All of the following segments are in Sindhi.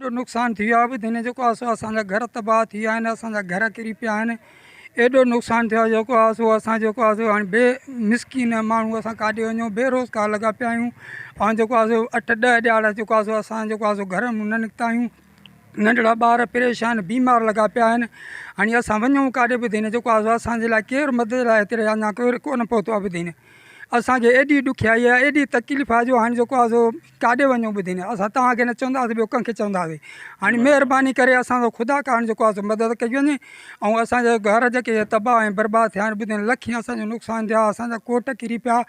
وڏو نقصان ٿي ويو آهي ٻڌين جيڪو آهي سو اسان جا گهر تباهه ٿي ويا آهن اسان جا گهر ڪري پيا آهن ايڏو نقصان ٿيو آهي جيڪو آهي سو اسان جيڪو آهي سو هاڻي بي مسڪين ماڻهو اسان ڪاڏي وڃون بي روزگار لڳا پيا آهيون ۽ جيڪو آهي سو اٺ ڏهه ڏهاڙا جيڪو آهي سو اسان جيڪو آهي سو گهر ۾ نه نڪتا آهيون ننڍڙا ٻار پريشان بيمار لڳا پيا آهن هاڻي اسان وڃون ڪاڏي ٻڌين جيڪو آهي سو اسان جي لاء ڪير مدد لاء هتي اڃا ڪير ڪونه پهتو آهي ٻڌين اسان کي ايڏي ڏکيائي آهي ايڏي تڪليف آهي جو هاڻي جيڪو آهي سو ڪاڏي وڃون ٻڌين اسان توهان کي نه چونداسين ٻيو ڪنهن کي چونداسين هاڻي مهرباني ڪري اسان سان خدا ڪارڻ جيڪو آهي سو مدد ڪئي وڃي ۽ اسان جا گهر جيڪي تباهه ۽ برباد ٿيا آهن ٻڌين لکين اسان جو نقصان ٿيا اسان جا ڪوٽ ڪري پيا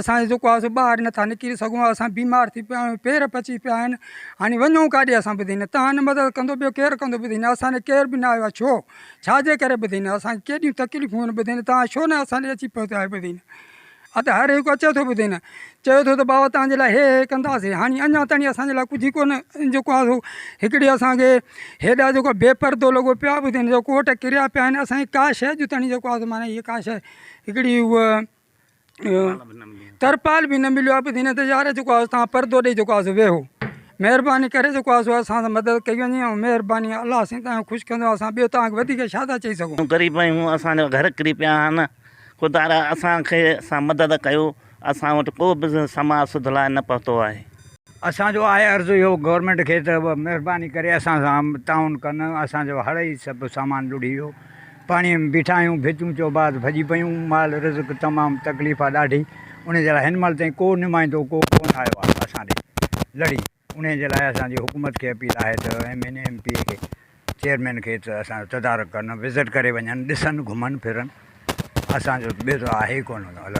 اسان جيڪو آهي سو ٻاهر نٿا نڪري سگهون اسان بيمار ٿي پيا آهيون پير پچي پيا آهن هاڻي وڃون ڪاڏي اسان ٻڌين توهان نه مدد ڪندو ٻيو ڪير ڪندو ٻڌين اسان ڏي ڪير به نه آيو آهي ڇو ڇا جي ڪري ٻڌين اسان کي ڪيڏيون تڪليفون آهن ٻڌين توهان ڇو نه اسان ڏي اچي پهتا آهيو ٻڌين ها ته هر هڪ اچي ٿو ٻڌين چئي ٿو ته بابا توهان جي لاء هي هي ڪنداسين هاڻي اڃا تائين اسان جي لاء ڪجهه ڪونه جيڪو آهي سو هڪڙي اسان کي هيڏا جيڪو بي پردو لڳو پيو آهي ٻڌين جو ڪوٽ ڪريا پيا آهن اسان جي ڪا شيء جو تڻي جيڪو آهي سو معنيٰ هيء ڪا شيء هڪڙي هوء ترپال به نه مليو آهي ٻڌي نه ته يار جيڪو آهي تان پردو ڏئي جيڪو آهي سو ويهو مهرباني ڪري جيڪو آهي سو اسان سان مدد ڪئي وڃي ۽ مهرباني الله سائين تان خوش ڪندو اسان ٻيو تان کي وڌيڪ ڇا ٿا چئي سگهون. غريب آهيون اسان جا گهر ڪري پيا آهن خدارا اسان کي سان مدد ڪيو اسان وٽ ڪو به سماء سڌلاء نه پهتو آهي. اسان جو آهي عرض اهو گورنمينٽ کي ته مهرباني ڪري اسان سان تعاون ڪن اسان جو هڙ ئي سڀ سامان لڙهي ويو پاڻي ۾ بيٺا آهيون ڀتيون چوباز ڀڄي پيون مال رزق تمام تڪليف آهي ڏاڍي انهي جي لاء هن مهل تائين ڪو نمائندو ڪو ڪونه آيو آهي اسان ڏي لڙي انهي جي لاء اسان جي حڪومت کي اپيل آهي ته M N A M P A کي چيئرمين کي ته اسان جو تدارڪ ڪن وزٽ ڪري وڃن ڏسن گهمن ڦرن اسان جو ٻيو ته آهي ئي ڪونه الله.